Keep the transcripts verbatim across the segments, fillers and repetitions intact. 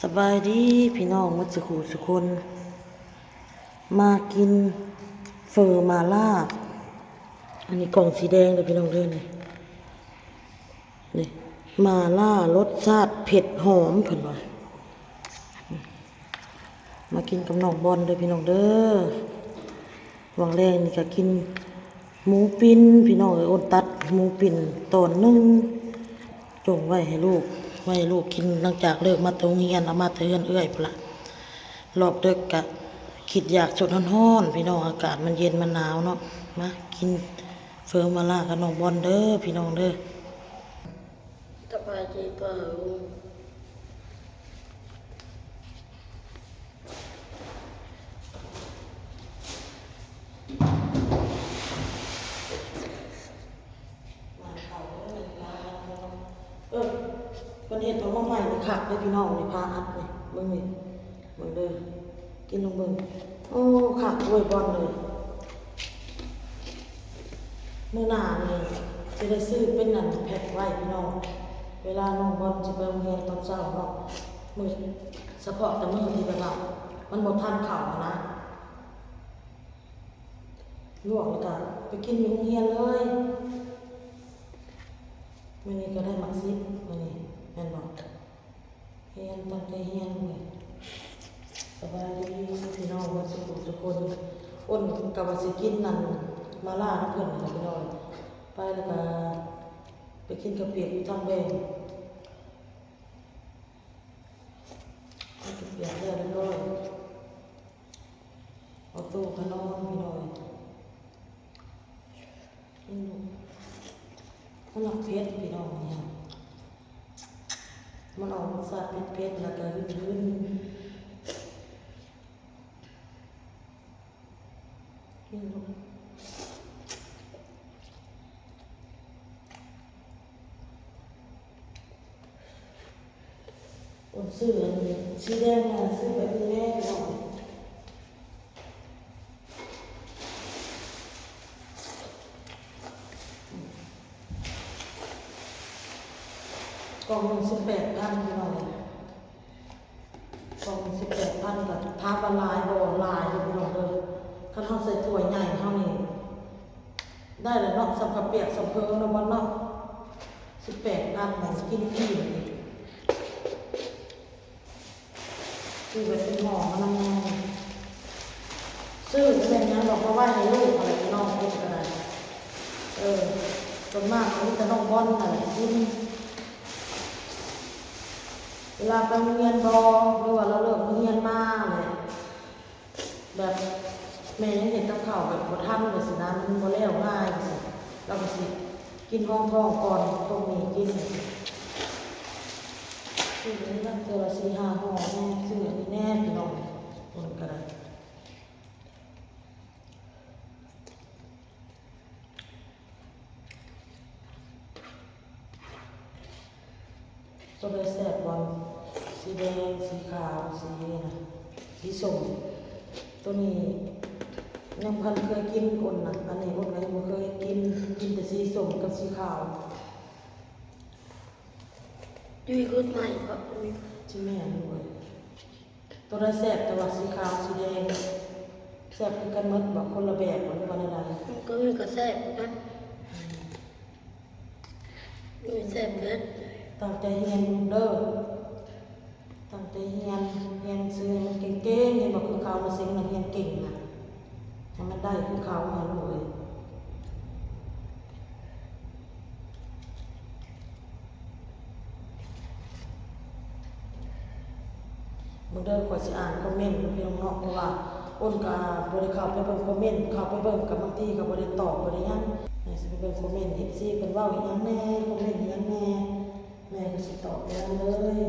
สบายดีพี่น้องหมดสุขุสุคน มากินเฟอมาล่า อันนี้กล่องสีแดงเลยพี่น้องเด้อนี่ นี่ มาล่ารสชาติเผ็ดหอมเพิ่นว่า มากินกับน้องบอลเด้อพี่น้องเด้อ หว่างแรงนี่ก็กินหมูปิ้นพี่น้องเอ้ย อ้นตัดหมูปิ้นตอนหนึ่ง จงไว้ให้ลูก ไว้ให้ลูกกินหลังจากเลิกมาแต่โรงเรียน เอามาแต่เฮือนเอื้อยพุ้นละ รอบดึกกะคิดอยากสดฮ้อนๆ พี่น้อง อากาศมันเย็นมันหนาวเนาะ มากินเฟอมาล่ากับน้องบอลเด้อพี่น้องเด้อ สบายดีเปล่า เออ เพิ่นเฮ็ดออกมาใหม่นี่คักเด้อพี่น้อง นี่ พาอัดนี่ เบิ่งนี่ เบิ่งเด้อ กินลองเบิ่ง โอ้ คักเว้ยบอลเอ้ย มื้อหน้านี่สิได้ซื้อเป็นนั่นแพ็คไว้พี่น้อง เวลาน้องบอลสิไปโรงเรียนตอนเช้าเนาะ มื้อ เฉพาะแต่มื้อที่แบบว่ามันบ่ทันเข้าหั้นนะ ลวกแล้วก็ไปกินอยู่โรงเรียนเลย มื้อนี้ก็ได้หมากสิบ มื้อนี้ แม่นบ่ เรียนตั้งใจเรียนเว้ย สบายดีพี่น้องหมดสุขุสุคน อ้นก็ว่าสิกินนั่นมาล่านำเพิ่นนี่ล่ะพี่น้อง ไปแล้วก็ไปกินข้าวเปียกอยู่ทางแบง กินข้าวเปียกแล้วเรียบร้อย เอาตู้ก็นอนพี่น้อง อืม มันออกเผ็ดพี่น้องเนี่ย มันออกรสชาติเผ็ดๆ แล้วก็หืนๆ อืม อ้นซื้ออันนี้สีแดงมา ซื้อแบบนี้แน่พี่น้อง กล่องหนึ่งสิบแปดพันพี่น้อง กล่องหนึ่งสิบแปดพัน ก็ถามว่าหลายบ่ หลายอยู่พี่น้องเด้อ คันเฮาใส่ถ้วยใหญ่เฮานี่ ได้แล้วเนาะ ส่ำข้าวเปียกส่ำเพิงเนาะบอลเนาะ สิบแปดพัน หมอกินอิ่มอีก คือแบบเป็นหม้อมานำแน่ ซื้อบ่แม่นหยังดอก มาไว้ให้ลูกอะไรพี่น้องเพิ่นก็ได้ เออ ส่วนมากก็มีแต่น้องบอลนั่นแหละกิน เวลาไปโรงเรียนบ่ หรือว่าเราเลิกโรงเรียนมาแหละ แบบแม่ยังเฮ็ดกับข้าวแบบบ่ทันจั่งซี้นะ มันบ่แล้วง่ายจั่งซี้ เราก็สิกินรองท้องก่อน ต้มหมี่กิน ซื้ออันนี้นะ เทื่อละสี่ห้าห่อแน่ ซื้ออันนี้แน่พี่น้อง คนก็ได้ ตัวใดแซ่บบ่ สีแดง สีขาว สีนี่นะ สีส้ม ตัวนี้ยังพันเคยกินอ้นนะ อันนี้อ้นก็ยังบ่เคยกิน กินแต่สีส้มกับสีขาว Do you good, my papa? สิแม่นอยู่เว้ย ตัวใดแซ่บ แต่ว่าสีขาว สีแดง แซ่บคือกันหมดบ่ คนละแบบบ่ หรือว่าแนวใด มันก็มีก็แซ่บคือกัน อืม มีแซ่บเบิด ตั้งใจเรียนเด้อ ตั้งใจเรียน เรียนหนังสือให้มันเก่งๆ เห็นบ่ คือเขา นาเซ็งน่ะเรียนเก่งน่ะ ให้มันได้คือเขาหั่นลูกเอ้ย มื้อเด้อ ข้อยสิอ่านคอมเมนต์พี่น้องเนาะ เพราะว่าอ้นก็บ่ได้เข้าไปเบิ่งคอมเมนต์ เข้าไปเบิ่งก็บางทีก็บ่ได้ตอบ บ่ได้หยัง แม่สิไปเบิ่งคอมเมนต์ เอฟซี เพิ่นเว้าอีหยังแหน่ คอมเมนต์อีหยังแหน่ แม่ก็สิตอบไปนำเลย อื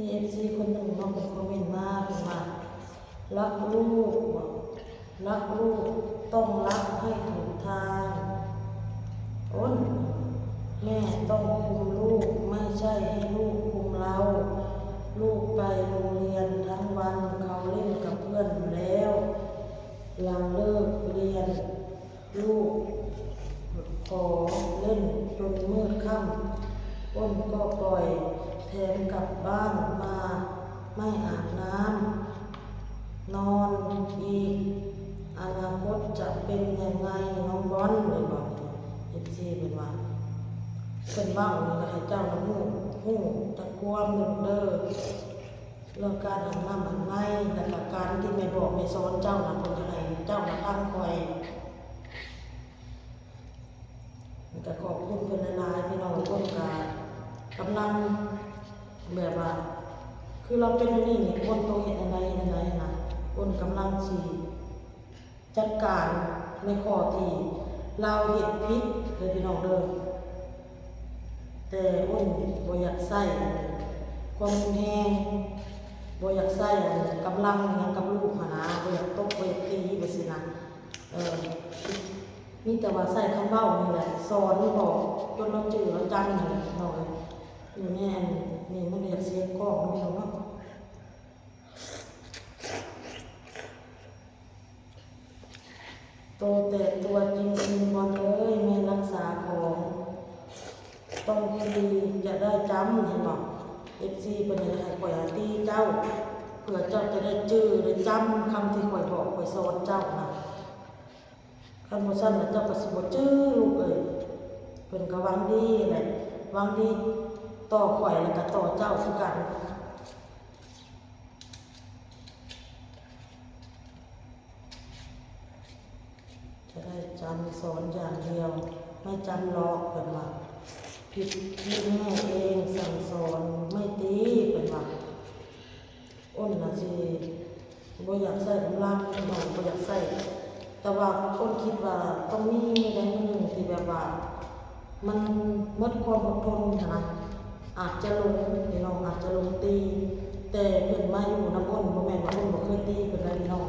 มีเอฟซีคนหนึ่งเนาะเพิ่นคอมเมนต์มาเพิ่นว่า รักลูกบ่ รักลูกต้องรักให้ถูกทาง อ้น แม่ต้องคุมลูก ไม่ใช่ให้ลูกคุมเรา ลูกไปโรงเรียนทั้งวันเขาเล่นกับเพื่อนอยู่แล้ว หลังเลิกเรียน ลูกขอเล่นจนมืดค่ำ อ้นก็ปล่อย แถมกลับบ้านมาไม่อาบน้ำนอนอีก อนาคตจะเป็นยังไงน้องบอล เพิ่นบอก เอฟซี เพิ่นว่า เพิ่นเว้านี่ก็ให้เจ้านะฮู้ ฮู้จักความลูกเด้อ เรื่องการอาบน้ำอาบใน แล้วก็การที่แม่บอกแม่สอนเจ้านะเพิ่นจะให้เจ้านะฟังข่อย ก็ขอบคุณเพิ่นหลายๆ พี่น้อง อ้นก็กำลังแบบว่า คือเราเป็นอันนี้นี่ อ้นต้องเฮ็ดอันใดอันใดนะ อ้นกำลังสิจัดการในข้อที่เราเฮ็ดผิดเด้อพี่น้องเด้อ แต่อ้นบ่อยากใช้ความรุนแรง บ่อยากใช้อันกำลังอิหยังกับลูกหั้นนะ บ่อยากตบ บ่อยากตีแบบซี้นะ เออ มีแต่ว่าใช้คำเว้านี่แหละ สอนบอกจนเราจื้อเราจำนี่แหละพี่น้องเอ้ย อยู่ในอันนี้มันก็อยากเสียกล้องพี่น้องเนาะ โตแต่ตัวจริงๆ บอลเอ้ย แม่รักษาของ ต้องตีจะได้จำ เห็นบ่ เอฟซี เพิ่นอยากให้ข่อยตีเจ้า เพื่อเจ้าจะได้จื้อได้จำคำที่ข่อยบอกข่อยสอนเจ้านะ คันบ่ซั้นน่ะเจ้าก็สิบ่จื้อลูกเอ้ย เพิ่นก็หวังดีแหละ หวังดีต่อข่อยแล้วก็ต่อเจ้าคือกัน จะได้จำสอนอย่างเดียว ไม่จำหรอก เพิ่นว่า ผิดที่แม่เองสั่งสอน ไม่ตี เพิ่นว่า อ้นน่ะสิบ่อยากใช้กำลังพี่น้อง บ่อยากใช้ แต่ว่าอ้นคิดว่าต้องมีได้มื้อหนึ่งที่แบบว่า มันหมดความอดทนหั้นนะ อาจจะลงพี่น้อง อาจจะลงตี แต่เพิ่นมาอยู่นำอ้น บ่แม่นว่าอ้นบ่เคยตีเพิ่นนะพี่น้อง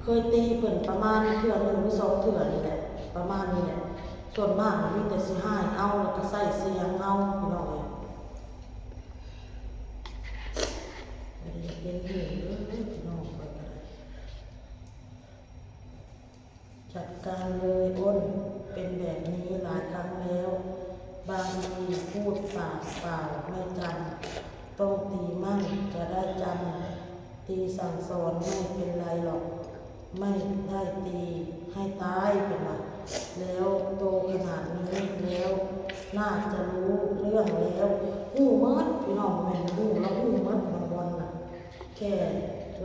เคยตีเพิ่นประมาณเทื่อหนึ่งหรือสองเทื่อนี่แหละ ประมาณนี้แหละ ส่วนมากมันมีแต่สิฮ้ายเอา แล้วก็ใช้เสียงเอาพี่น้องเอ้ย บ่ได้อยากเห็นหูเด้อพี่น้อง ข้อยก็ได้ จัดการเลยอ้น เป็นแบบนี้หลายครั้งแล้ว บางทีพูดปากเปล่าไม่จำ ต้องตีมั่งจะได้จำ ตีสั่งสอนไม่เป็นไรหรอก ไม่ได้ตีให้ตาย เพิ่นว่า แล้วโตขนาดนี้แล้ว น่าจะรู้เรื่องแล้ว ฮู้หมดพี่น้อง แม่นฮู้ ลาวฮู้หมด บางบอลน่ะ แค่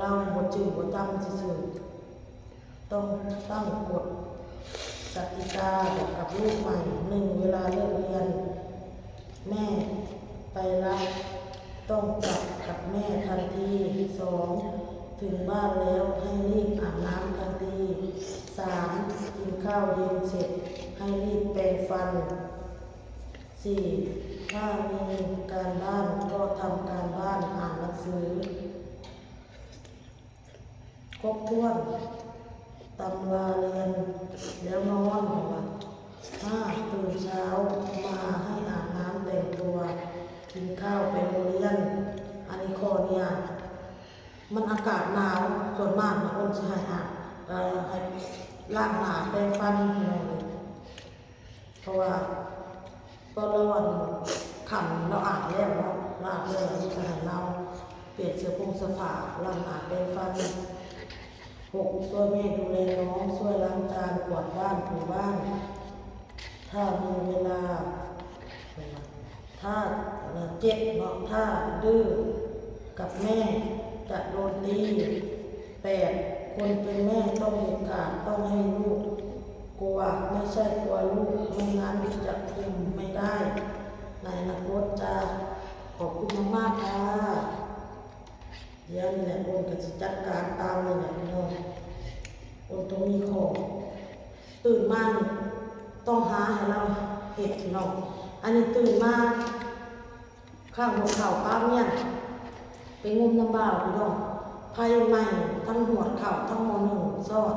ลาวบ่จื้อบ่จำซื่อๆ ต้องตั้งกฎกติกากับลูกใหม่ หนึ่ง เวลาเลิกเรียน แม่ไปรับ ต้องกลับกับแม่ทันที สอง ถึงบ้านแล้วให้รีบอาบน้ำทันที สาม กินข้าวเย็นเสร็จให้รีบแปรงฟัน สี่ ถ้ามีการบ้านก็ทำการบ้าน อ่านหนังสือ ครบถ้วน ตำราเรียน แล้วนอน เพิ่นว่า ห้า ตื่นเช้ามาให้อาบน้ำแต่งตัว กินข้าวไปโรงเรียน อันนี้ข้อเนี่ย มันอากาศหนาว ส่วนมากนะอ้นสิให้อาบ เอ่อ ให้ล้างหน้าแปรงฟันพี่น้องเอ้ย เพราะว่าตอนเราอันค่ำเราอาบแล้วเนาะ เราอาบแล้ว เราจะให้เราเปลี่ยนเสื้อผงเสื้อผ้า ล้างหน้าแปรงฟัน หก ช่วยแม่ดูแลน้อง ช่วยล้างจาน กวาดบ้าน ถูบ้าน ถ้ามีเวลา ถ้า เอ่อ เจ็ด เนาะ ถ้าดื้อกับแม่จะโดนตี แปด คนเป็นแม่ต้องเด็ดขาด ต้องให้ลูกกลัว ไม่ใช่กลัวลูก ไม่งั้นจะคุมไม่ได้ในอนาคตจ้า ขอบคุณมากๆ ค่ะ เดี๋ยวนี่แหละอ้นก็สิจัดการตามนี่แหละพี่น้อง อ้นต้องมีของ ตื่นมานี่ต้องหาให้เราเฮ็ดพี่น้อง อันนี้ตื่นมา ข้างหัวเข่าป้าเมียน ไปงมน้ำบ่าวพี่น้อง ไฟไหม้ทั้งหวดข้าวทั้งหม้อนึ่งซอด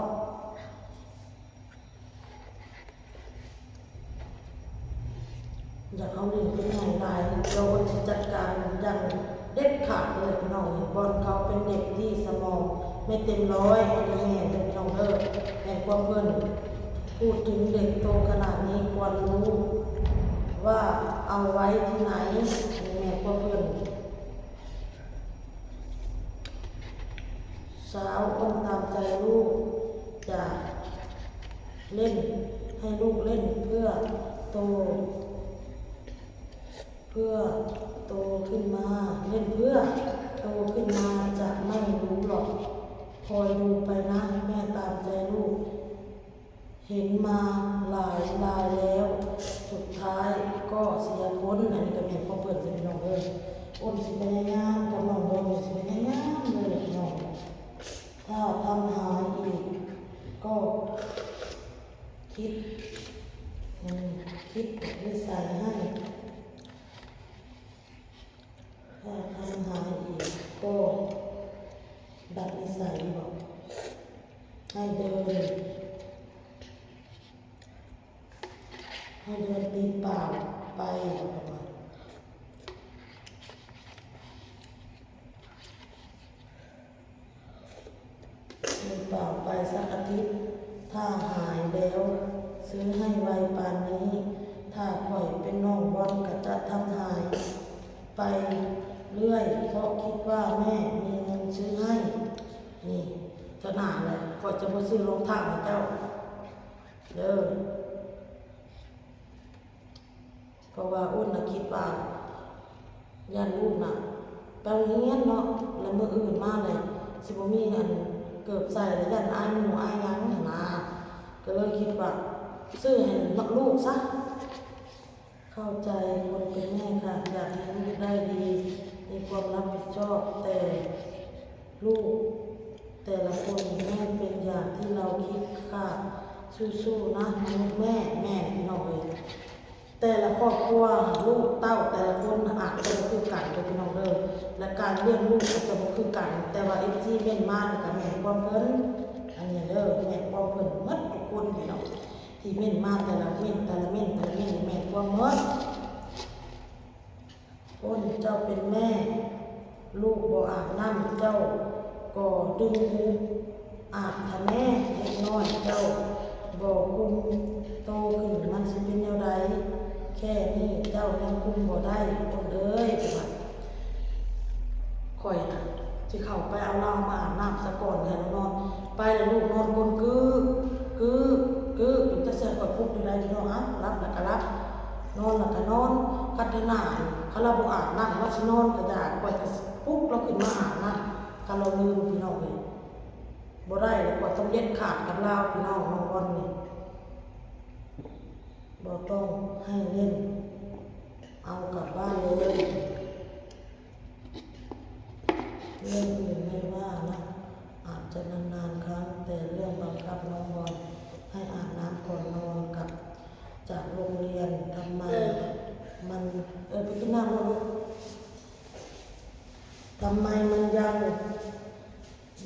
อยากเอาเรื่องเป็นใหญ่หลาย เราสิจัดการอย่างเด็ดขาดเลยพี่น้อง บอลเขาเป็นเด็กที่สมองไม่เต็มร้อย อันนี้แม่นเด้อพี่น้องเด้อ แม่นความเพิ่น พูดถึงเด็กโตขนาดนี้ควรรู้ว่าเอาไว้ที่ไหน อันนี้แม่นความเพิ่น สาวอ้นตามใจลูก จะเล่นให้ลูกเล่นเพื่อโต เพื่อโตขึ้นมา เล่นเพื่อโตขึ้นมาจะไม่รู้หรอก คอยดูไปนะ แม่ตามใจลูก เห็นมาหลายรายแล้ว สุดท้ายก็เสียคน อันนี้ก็แม่นความเพิ่นเด้อพี่น้องเด้อ อ้นสิพยายามกับน้องบอลนี่สิพยายามเลยพี่น้อง ถ้าทำหายอีกก็คิด อืม คิดนิสัยให้ ถ้าทำหายอีกก็ดัดนิสัยบอก ให้เดิน ให้เดินตีนเปล่าไป เดินเปล่าไปสักอาทิตย์ ถ้าหายแล้วซื้อให้ไวปานนี้ ถ้าข่อยเป็นน้องบอลก็จะทำหายไปเรื่อย เพราะคิดว่าแม่มีเงินซื้อให้ นี่ เท่านั้นแหละ ข่อยจะบ่ซื้อรองเท้าให้เจ้า เด้อ เพราะว่าอ้นน่ะคิดว่า ย่านลูกน่ะ ไปโรงเรียนเนาะ แล้วมื้ออื่นมาเลย สิบ่มีอันเกิบใส่ แล้วย่านอายหมู่อายหยังหั้นนะ ก็เลยคิดว่า ซื้อให้ลูกซะ เข้าใจคนเป็นแม่ค่ะ อยากให้ลูกได้ดี มีความรับผิดชอบ แต่ลูกแต่ละคนไม่เป็นอย่างที่เราคิดค่ะ สู้ๆ นะมนุษย์แม่ แม่นพี่น้องเอ้ย แต่ละครอบครัว ลูกเต้าแต่ละคนอาจจะบ่คือกันเด้อพี่น้องเด้อ และการเลี้ยงลูกก็จะบ่คือกัน แต่ว่า เอฟซี เม้นมานี่ก็แม่นความเพิ่น อันนี้เด้อ แม่นความเพิ่นหมดทุกคนพี่น้อง ที่เม้นมาแต่ละเม้น แต่ละเม้น แต่ละเม้น แม่นความหมด อ้น เจ้าเป็นแม่ ลูกบ่อาบน้ำ เจ้าก็ดึงอาบทำแม่ เด็กน้อยเจ้าบ่คุมโตขึ้นมันสิเป็นแนวใด แค่นี้เจ้ายังคุมบ่ได้ อ้นเอ้ย ว่า ข่อยน่ะ สิเข้าไปเอาลาวมาอาบน้ำซะก่อน ให้ลาวนอน ไปแล้วลูกนอนกรนกึกกึกกึก อยู่จักเทื่อข่อยปลุกอยู่ได้พี่น้อง เอ้า หลับแล้วก็หลับ นอนแล้วก็นอน คันเทื่อหน้า คันลาวบ่อาบน้ำ ลาวสินอนก็อยาก ข่อยก็ปลุกลาวขึ้นมาอาบน้ำ คันลาวลืมพี่น้องเอ้ย บ่ได้แล้ว ข่อยต้องเด็ดขาดกับลาวพี่น้อง น้องบอลนี่ บ่ต้องให้เล่น เอากลับบ้านเลย เรื่องอื่นไม่ว่านะ อาจจะนานๆครั้ง แต่เรื่องบังคับน้องบอลให้อาบน้ำก่อนนอนกลับจากโรงเรียน ทำไมมัน เออ ไปกินน้ำก่อนลูก ทำไมมันยัง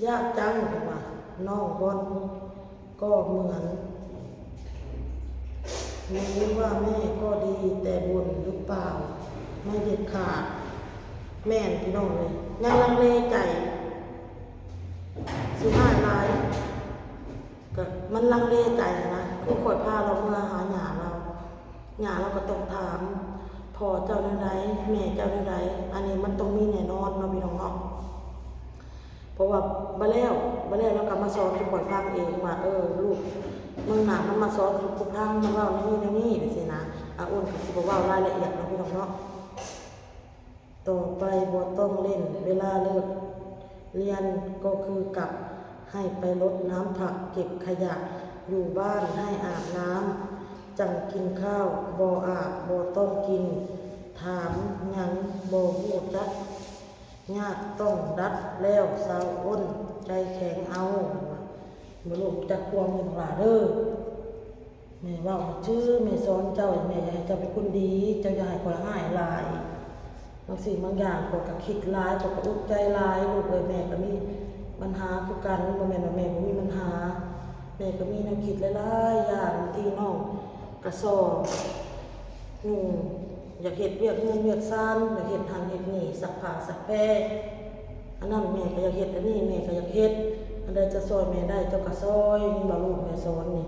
ยากจัง ว่า น้องบอลก็เหมือน รู้ว่าแม่ก็ดี แต่บ่นหรือเปล่า ไม่เด็ดขาด แม่นพี่น้องเอ้ย ยังลังเลใจ สิหายหลาย ก็มันลังเลใจนะ คือข่อยพาลาวเมือหาย่าลาว ย่าลาวก็ต้องถาม พ่อเจ้าแนวใด แม่เจ้าแนวใด อันนี้มันต้องมีแน่นอนเนาะพี่น้องเนาะ เพราะว่าบ่แล้ว บ่แล้วลาวก็มาสอนสู่ข่อยฟังเองว่า เออ ลูก มึงน่ะมันมาสอนสู่กูฟัง มันเว้าแนวนี้แนวนี้จังซี้นะ อาอ้นก็สิบ่เว้ารายละเอียดเนาะพี่น้องเนาะ ต่อไปบ่ต้องเล่น เวลาเลิกเรียนก็คือกลับ ให้ไปรดน้ำผัก เก็บขยะ อยู่บ้านให้อาบน้ำ จั่งกินข้าว บ่อาบ บ่ต้องกิน ถามหยังบ่ฮู้จัก ยากต้องดัดแล้ว สาวอ้น ใจแข็งเอา บ่ลูกจักความหยังหล่าเด้อ แม่เว้าซื่อ แม่สอนเจ้า แม่อยากให้เจ้าเป็นคนดี เจ้าอย่าให้ข่อยร้ายหลาย บางสิ่งบางอย่างข้อยก็คิดหลาย ข้อยก็อุกใจหลาย ลูกเอ้ย แม่ก็มีปัญหาคือกัน บ่แม่นว่าแม่บ่มีปัญหา แม่ก็มีแนวคิดหลายๆอย่าง ที่น้องก็ซ้อ อืม อยากเฮ็ดเวียกเฮือนเวียกซาน อยากเฮ็ดหั้นเฮ็ดนี่ ซักผ้าซักแพร อันนั้นแม่ก็อยากเฮ็ด อันนี้แม่ก็อยากเฮ็ด อันใดจะซ่อยแม่ได้เจ้าก็ซ่อย นี่บ่ลูกแม่สอนนี่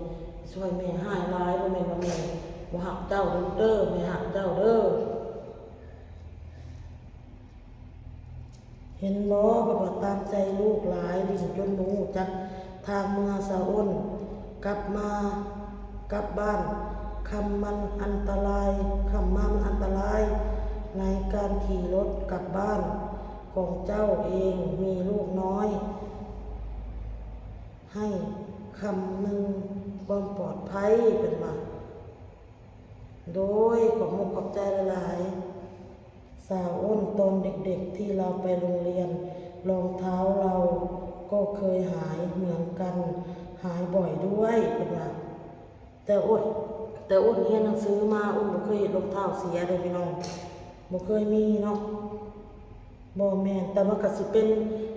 ซ่อยแม่หลายหลาย บ่แม่นว่าแม่บ่ฮักเจ้าเด้อ แม่ฮักเจ้าเด้อ เห็นบ่ เพิ่นว่าตามใจลูกหลาย ดิ้นจนบ่ฮู้จักทางเมือ สาวอ้น กลับมา กลับบ้านค่ำมันอันตราย ค่ำมามันอันตราย ในการขี่รถกลับบ้านของเจ้าเอง มีลูกน้อย ให้คำนึงความปลอดภัย เพิ่นว่า โดยขอบมกขอบใจหลายๆ สาวอ้น ตอนเด็กๆ ที่เราไปโรงเรียน รองเท้าเราก็เคยหายเหมือนกัน หายบ่อยด้วย เพิ่นว่า แต่อ้น แต่อ้นเรียนหนังสือมา อ้นบ่เคยเห็นรองเท้าเสียเด้อพี่น้อง บ่เคยมีเนาะ บ่แม่น แต่มันก็สิเป็น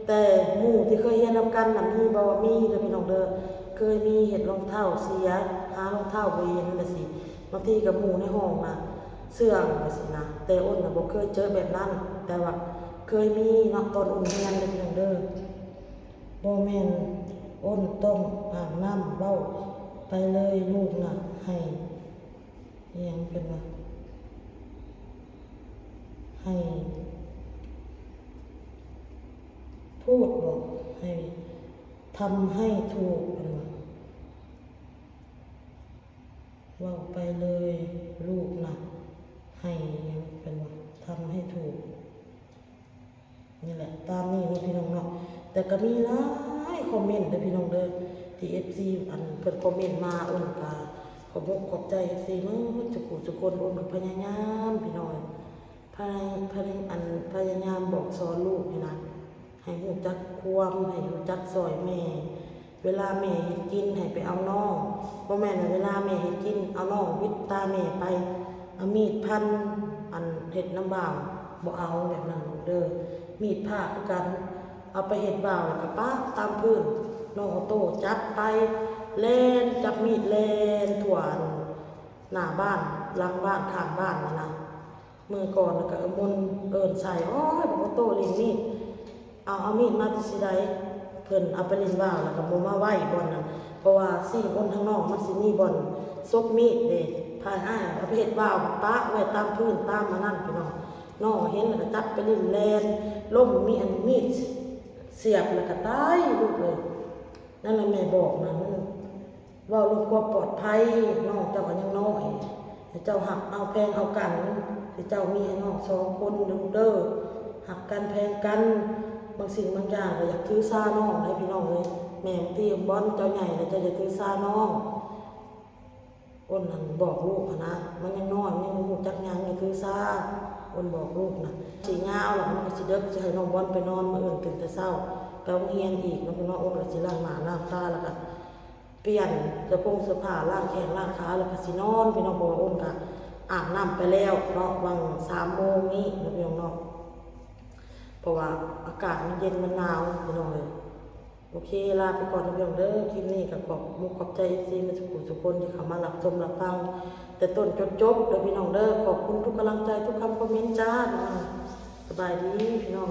แต่หมู่ที่เคยเรียนนำกันน่ะ มีบ่ มีเด้อพี่น้องเด้อ เคยมีเห็นรองเท้าเสีย หารองเท้าบ่เห็นจั่งซี้ บางทีก็หมู่ในห้องน่ะเสื่องจั่งซี้นะ แต่อ้นน่ะบ่เคยเจอแบบนั้น แต่ว่าเคยมีเนาะ ตอนอ้นเรียนเด้อพี่น้องเด้อ บ่แม่นอ้นต้องอาบน้ำ เว้าไปเลยลูกน่ะ ให้ อิหยังเพิ่นว่า ให้ พูดบอก ให้ทำให้ถูก เพิ่นว่า เว้าไปเลยลูกน่ะ ให้อิหยังเพิ่นว่า ทำให้ถูก นี่แหละ ตามนี้เนาะพี่น้องเนาะ แต่ก็มีหลายคอมเมนต์เด้อพี่น้องเด้อ ที่ เอฟซี อันเพิ่นคอมเมนต์มา อ้นก็ขอบมกขอบใจ เอฟซี หมดทุกผู้ทุกคน อ้นก็พยายามพี่น้อง พย- พย- อันพยายามบอกสอนลูกนี่นะ ให้รู้จักความ ให้รู้จักซ่อยแม่ เวลาแม่เฮ็ดกินให้ไปเอาน้อง บ่แม่นว่าเวลาแม่เฮ็ดกินเอาน้องวิดตาแม่ไป เอามีดพัน อันเฮ็ดน้ำบ่าว บ่เอาแบบนั้นลูกเด้อ มีดพระคือกัน เอาไปเฮ็ดบ่าวแล้วก็ปะตามพื้น น้องออโต้จับไป แล่นจับมีดแล่นทั่วหน้าบ้าน หลังบ้าน ข้างบ้านนั่นนะ มื้อก่อนแล้วก็เอามนต์เอิ้นใส่ โอ้ย บักออโต้เล่นมีด เอา เอามีดมาแต่ไส เพิ่นเอาไปเล่นว่าวแล้วก็บ่มาไว้บ่อนนั้น เพราะว่าสิ่งอ้นทางนอกมันสิมีบ่อนซกมีดเด้ พายอ้ายเอาไปเฮ็ดว่าวปะไว้ตามพื้นตามอันนั้นพี่น้อง น้องเห็นแล้วก็จับไปเล่นแล่น ล้มมีอันมีดเสียบแล้วก็ตายลูกเอ้ย นั่นแหละแม่บอกนะ มัน เว้าเรื่องความปลอดภัย น้องเจ้าก็ยังน้อย ให้เจ้าฮักเอาแพงเอากัน ที่เจ้ามีให้น้องสองคนเด้อ ฮักกันแพงกัน บางสิ่งบางอย่างก็อยากถือสาน้องได้พี่น้องเอ้ย แม่บางทีบ่อนเจ้าใหญ่แล้วเจ้าอย่าถือสาน้อง อ้นนั่นบอกลูกหั้นนะ มันยังน้อย มันยังบ่รู้จักหยัง อย่าถือสา อ้นบอกลูกนะ สิยาวแล้วมันก็สิเดิก สิให้น้องบ่อนไปนอน มื้ออื่นตื่นแต่เช้า ไปโรงเรียนอีกเนาะพี่น้อง อ้นก็สิล้างหน้าล้างตาแล้วก็ เปลี่ยนเสื้อผงเสื้อผ้า ล้างแข้งล้างขา แล้วก็สินอนพี่น้อง เพราะว่าอ้นก็อาบน้ำไปแล้วเนาะ หว่างสามโมงนี้เนาะพี่น้องเนาะ เพราะว่าอากาศมันเย็นมันหนาวพี่น้องเอ้ย โอเค ลาไปก่อนนะพี่น้องเด้อ คลิปนี้ก็ขอบมุกขอบใจ เอฟซี มาสุขุสุคนที่เข้ามารับชมรับฟัง แต่ต้นจนจบเด้อพี่น้องเด้อ ขอบคุณทุกกำลังใจทุกคำคอมเมนต์จ้า สบายดีพี่น้อง